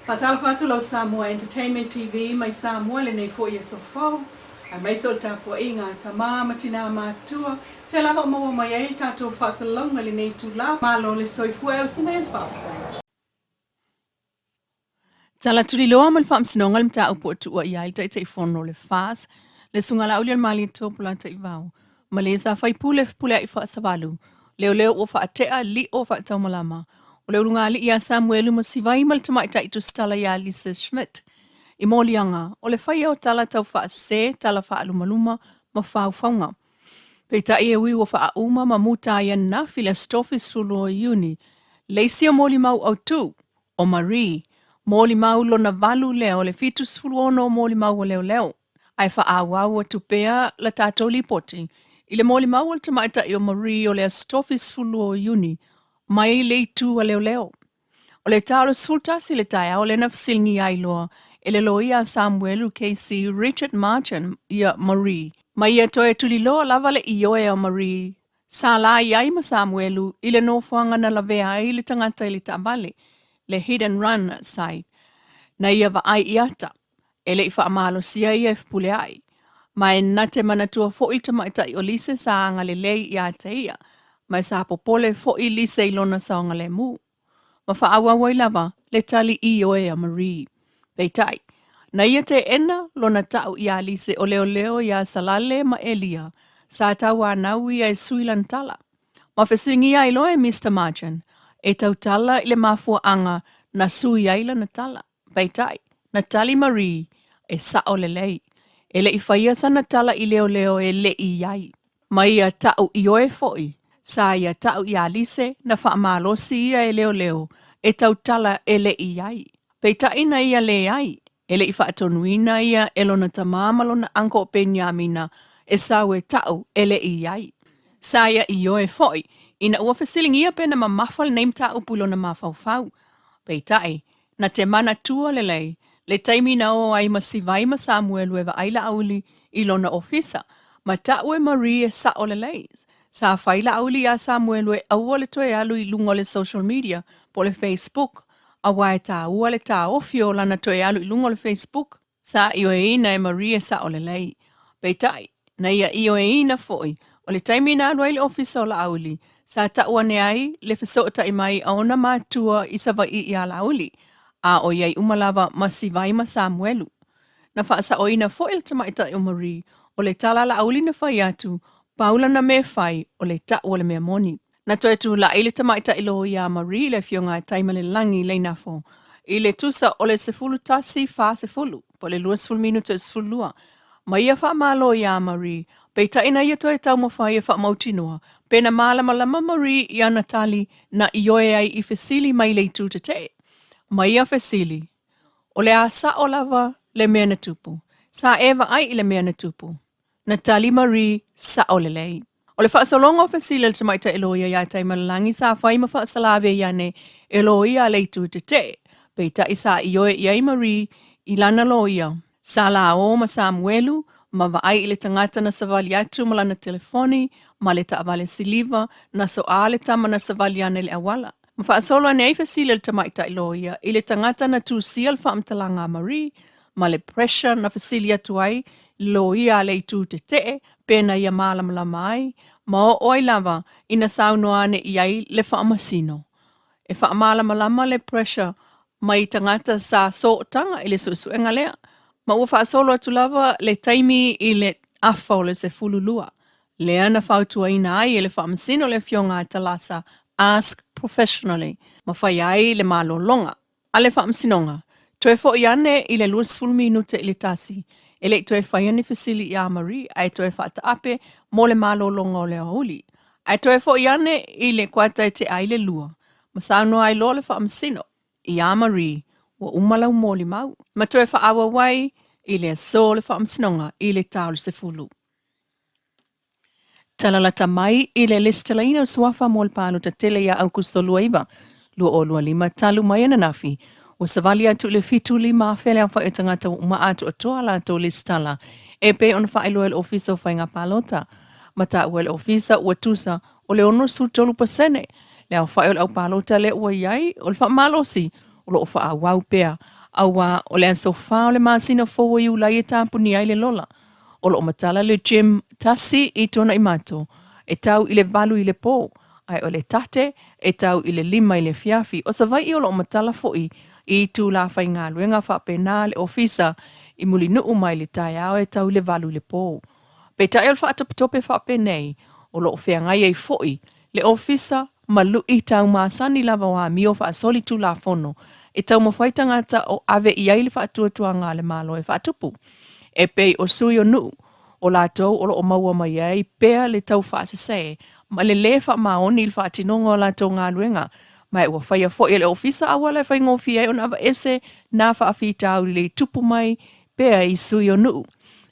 Faatalofa atu lau Samoa Entertainment TV mai Samoa i lenei foi aso fou, aemaise o le tapuaiga a tama ma tinā matutua, fea lava o maua mai ai le tatou faasalalauga i lenei itula. Malo le soifua e usi mai ai le faafofoga. Tala tuliloa ma le Faamasinoga le mataupu ua tuua i ai le Taitaifono o le FAS, le Susuga Laaulialemalietoa Polataivao, ma le sa faipule Fepuleai Faasavalu, leoleo ua faatea lio faataumalama o le ulugalii ia Samuelu Masivai ma le tamaitai tusitala ia Lisa Schmidt i moliaga o le faia o tala tau faasese, tala faalumaluma ma faufauga. Peitai e ui ua faauma ma muta ai ananafi le aso 30 o Iuni le isi o molimau autu o Marie, molimau lona valu lea o le 76 o molimau a leoleo. Ae faaauau atu pea la tatou lipoti i le molimau a le tamaitai o Marie o le aso 30 o Iuni mai le itu a leoleo. O le ta o le 11 i le taeao lea na fesiligia ai loa e le loia a Samuelu KC Richard Marchant ia Marie. Ma ia toe tuliloa lava le ioe a Marie sa la i ai ma Samuelu i le nofoaga na lavea ai le tagata i le taavale, le hit and run site, na ia vaai i ata, e le i faamalosia ia e Fepuleai. Ma e na te manatua foi le tamaitai o Lise sa agalelei ia te ia, ma e sa popole foi Lise i lona saogalemu. Ma faaauau ai lava le tali ioe a Marie. Peitai, na ia teena lona ta'u iā Lise o leoleo iā Salale ma Elia sa tauanau ia e sui lana tala. Ma fesiligia ai loa e Mister Margin e tautala i le mafuaaga na sui ai lana tala. Peitai, na tali Marie e sa'o lelei, e le i faia sana tala i leoleo e le i i ai. Ma ia ta'u ioe foi, sa ia ta'u iā Lise na faamalosi ia e leoleo e tautala e le i i ai. Peitai na ia leai, e le i faatonuina ia e lona tamā ma lona uncle o Peniamina e sau e ta'u e le i i ai. Sa ia ioe foi, ina ua fesiligia pe na mamafa lenei mataupu i lona mafaufau. Peitai, na te manatua lelei le taimi na o ai ma Sivai ma Samuelu e vaai Laauli i lona ofisa, ma ta'u e Marie e sa'o lelei. Sa fai Laauli iā Samuelu e aua le toe alu i luga o le social media po o le Facebook, auā e tāua le taofi o lana toe alu i luga o le Facebook. Sa ioeina e Marie e sa'o lelei. Peitai, na ia ioeina foi, o le taimi na alu ai i le ofisa o Laauli, sa ta'u ane ai le fesoota'i mai a ona matua i Savai'i iā Laauli, a o i ai uma lava ma Sivai ma Samuelu. Na faasaoina foi le tamaitai o Marie, o le tala a Laauli na fai atu, pau lana mea e fai, o le ta'u o le mea moni. Na toe tulai le tamaitai loia a Marie, le Afioga a Taimalelagi Leinafo, i le tusa o le 11:40, po o le 20 minute i le 12, ma ia faamalo iā Marie, peitai na ia toe taumafai e faamautinoa pe na malamalama Marie i ana tali na ioe ai i fesili mai le itu tetee. Ma ia fesili, O le a sa'o lava le mea na tupu? Sa e vaai i le mea na tupu? Na tali Marie, Sa'o lelei. O le faasologa o fesili a le tamaitai loia iā Taimalelagi sa fai ma faasalavei ane e loia a le itu tetee, peitai sa ioe i ai Marie i lana loia. Sa laō ma Samuelu ma vaai i le tagata na savali atu ma lana telefoni ma le taavale siliva na soā le tama na savali ane i le auala. Ma faasolo ane ai fesili a le tamaitai loia i le tagata na tusia le faamatalaga a Marie ma le pressure na fesili atu ai le loia a le itu tetee pe na ia malamalama ai ma oo ai lava ina saunoa ane i ai le faamasino. E faamalamalama le pressure mai tagata sa sootaga i le suesuega lea, ma ua faasolo atu lava le taimi i le afa o le 12, lea na fautuaina ai e le faamasino le Afioga a Talasa Ask Professionally ma faia ai le malologa. A le Faamasinoga, toe foi ane i le 20 minute i le tasi, e le i toe faia ni fesili iā Marie ae toe faataape mo le malologa o le aoauli. Ae toe foi ane i le kuata e tea ai le lua, ma saunoa ai loa le Faamasino iā Marie, Ua uma lau molimau. Ma toe faaauau ai i le aso o le Faamasinoga i le ta o le 10. Tala lata mai i le lesitalaina o suafa mo le palota tele ia Aukuso 29, 2025 talu mai ananafi, ua savali atu i le 75 afe le aofai o tagata ua uma atoatoa a latou lesitala e pei ona faailoa e le Ofisa o Faiga Palota. Ma taua e le Ofisa ua tusa o le 63 pasene le aofai o le aupalota lea ua i ai o le faamalosi. o lo o faaauau pea, auā o le aso 4 o le masina fou o Iulai e tapunia ai le lola. O lo o matala le gym tasi i Tuanaimato e tau i le 8 i le po, ae o le tate e tau i le 5 i le afiafi. O Savaii o lo o matala foi i itulā faigaluega faapena le ofisa i Mulinuu mai le taeao e tau i le 8 i le po. Peitai o le faatopetope faapenei, o lo o feagai ai foi le ofisa ma luitau masani lava o amio faasolitulafono e taumafai tagata o ave i ai le faatuatuaga a le Malo e faatupu, e pei o sui o nuu, o latou o lo o maua mai ai pea le taufaasese ma le lē faamaoni i le faatinoga o latou galuega, ma ua faia foi e le Ofisa auala e faigofie ai ona aveese nā faafitauli le tupu mai pea i sui o nuu.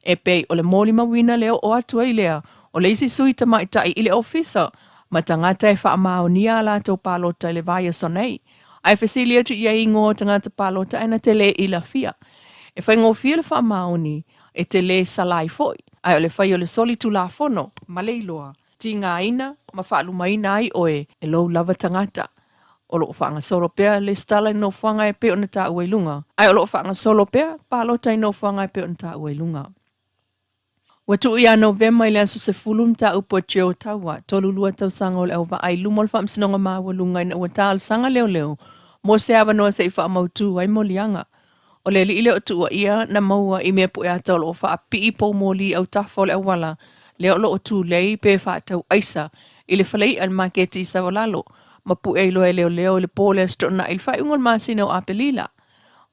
E pei o le molimauina le oo atu ai lea o le isi sui tamaitai i le ofisa ma tagata e faamaonia a latou palota i le vaiaso nei. Ae fesili atu i ai igoa o tagata palota ae na te lē ilafia. E faigofie le faamaoni, e te lē salai foi, ae o le fai o le solitulafono ma le iloa, tigaina ma faalumaina ai oe e lou lava tagata. O lo o faagasolo pea le lesitala i nofoaga e pei ona taua i luga, ae o lo o faagasolo pea palota i nofoaga e pei ona taua i luga. Ua tuu ia Novema i le aso 10 mataupu a Joe Taua, 32 tausaga o le auvaa i luma o le Faamasinoga Maualuga ina ua talosaga leoleo mo se avanoa se i faamautu ai moliaga. O le alii lea o tuuaia na maua i mea pueata o lo o faapii poumoli i autafa o le auala lea o lo o tulei pe faatau aisa i le falei'a i le maketi i Savalalo ma pue ai loa e leoleo i le po o le Aso Toonai i le faaiuga o le masina o Apelila.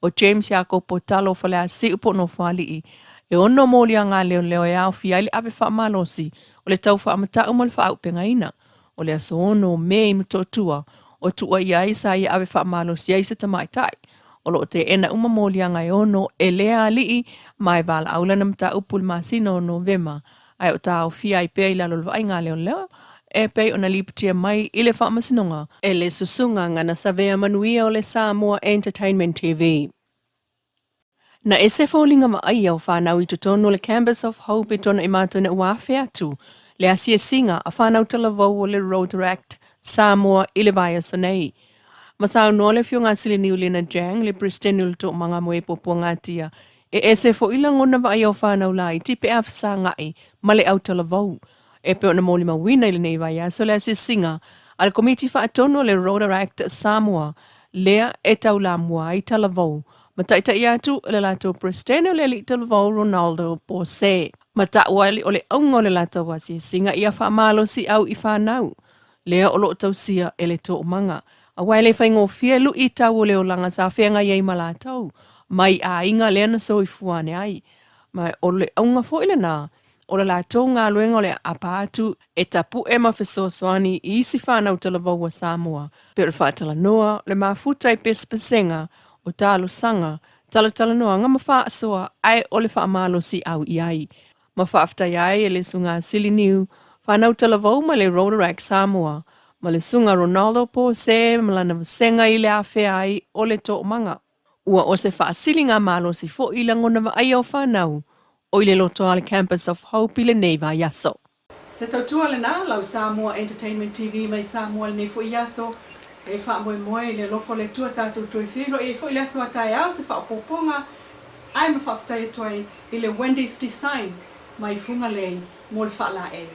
O James Iakopo Talo Faleasiu po o Nofoalii, e ono moliaga a leoleo e aofia ai le ave faamalosi o le tau faamata'u ma le faaaupegaina. O le aso 6 o Me i Motootua o tuuaia ai sa ia ave faamalosi ai se tamaitai. O lo o teena uma moliaga e ono e lea alii ma e valaau lana mataupu i le masina o Novema, ae o taofia ai pea i lalo o le vaaiga a leoleo e pei ona lipotia mai i le Faamasinoga e le Susuga Gana Savea Manuia o le Samoa Entertainment TV. Na ese foliga vaaia o fanau i totonu o le Campus of Hope i Tuanaimato ina ua afe atu le asiasiga a fanau talavou o le Rotaract Samoa i le vaiaso nei. Ma saunoa le Afioga a Sileniu Lena Jang, le Peresetene o le Toomaga mo e Puapuagatia, e ese foi lagona vaaia o fanau laiti pe a fesagai ma le au talavou. E pei ona molimauina i lenei vaiaso le asiasiga a le Komiti Faatonu o le Rotaract Samoa, lea e taulamua ai talavou ma taitai atu le latou Peresetene o le Alii Talavou Ronaldo Pose. Ma taua ai o le auga o le latou asiasiga ia faamalosiau i fanau lea o lo o tausia e le toomaga, aua e le faigofie luitau o le olaga sa feagai ai ma latou mai aiga lea na soifua ane ai. Ma o le auga foi lena o le latou galuega o le aapa atu e tapu'e ma fesoasoani i isi fanau talavou a Samoa, pei o le faatalanoa, le mafuta i pesepesega o talosaga, talatalanoaga ma faasoa, ae o le faamalosiau i ai. Ma faafetaia ai e le Susuga Siliniu, fanau talavou mai le Rotaract Samoa, ma le Susuga Ronaldo Pose ma lana vasega i le afea ai o le toomaga. Ua o se faasiliga malosi foi i lagona vaaia o fanau o i le lotoa le Campus of Hope i lenei vaiaso. Se tautua lena lau Samoa Entertainment TV mai Samoa i lenei foi aso. E faamoemoe i le alofa o le Atua tatou toe feiloai ai foi i le aso a taeao se faaopoopoga ae ma faafetai atu ai i le Wendy's Design mai Fugalei mo le faalaei.